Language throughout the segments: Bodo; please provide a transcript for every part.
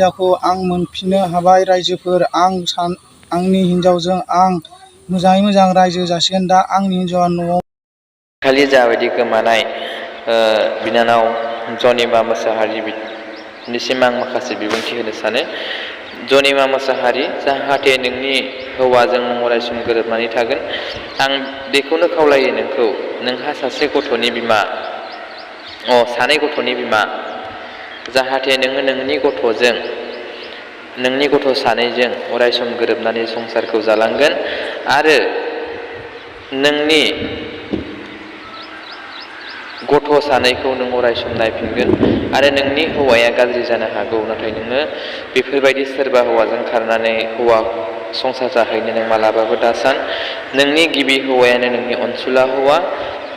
हिन्जावखौ आं मोनफिननो हाबाय रायजोफोर। आंनि हिन्जावजों आं मोजाङै मोजां रायजो जासिगोन। दा आंनि हिन्जावआ न'आव खालि जाबायदि गोमानाय बिनानाव जनिमा मोसाहारि बिनिसिम आं माखासे बिबुंथि होनो सानो। जनिमा मोसाहारि, जाहाथे नोंनि हौवाजों नों अरायसम गोरोबनानै थागोन। आं बेखौनो खावलायो नोंखौ, नोंहा सासे गथ'नि बिमा, सानै गथ'नि बिमा, जाहाथे नोङो नोंनि गथ'जों, नोंनि गथ' सानैजों अरायसम गोरोबनानै संसारखौ जालांगोन आरो नोंनि गथ' सानैखौ नों अरायसम नायफिनगोन। आरो नोंनि हौवाया गाज्रि जानो हागौ, नाथाय नोङो बेफोरबायदि सोरबा हौवाजों खारनानै हौवा संसार जाहैनो नों मालाबाबो दा सान। नोंनि गिबि हौवायानो नोंनि अनसुला हौवा,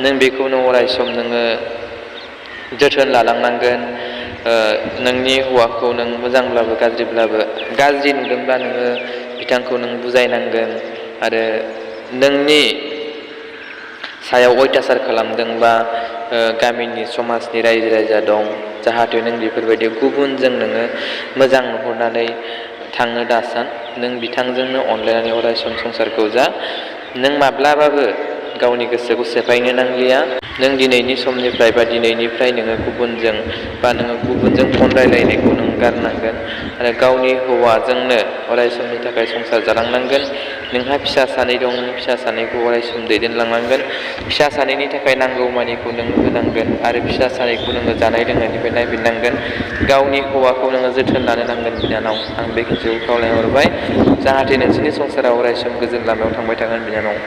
नों बेखौ नों अरायसम नोङो जोथोन लालांनांगोन। नोंनि हौवाखौ नों मोजांब्लाबो गाज्रिब्लाबो, गाज्रि नुदोंब्ला नोङो बिथांखौ नों बुजायनांगोन। आरो नोंनि सायाव अयथासार खालामदोंबा गामिनि समाजनि रायजो राजा दं, जाहाथे नों बेफोरबायदि गुबुनजों नोङो मोजां नुहुरनानै थांनो दासान। नों बिथांजोंनो अनलायनानै अरायसम संसारखौ जा। नों माब्लाबाबो गावनि गोसोखौ सेफायनो नांलिया। नों दिनैनि समनिफ्राय बा दिनैनिफ्राय नोङो गुबुनजों फन रायलायनायखौ नों गारनांगोन आरो गावनि हौवाजोंनो अरायसमनि थाखाय संसार जालांनांगोन। नोंहा फिसा सानै दं, नों फिसा सानैखौ अरायसम दैदेनलांनांगोन। फिसा सानैनि थाखाय नांगौ मानिखौ नों होनांगोन आरो फिसा सानैखौ नोङो जानाय लोंनायनिफ्राय नायफिननांगोन। गावनि हौवाखौ नोङो जोथोन लानो नांगोन बिनानाव। आं बे खोथाखौ खावलायहरबाय, जाहाथे नोंसोरनि संसारा अरायसम गोजोन लामायाव थांबाय थागोन बिनानाव।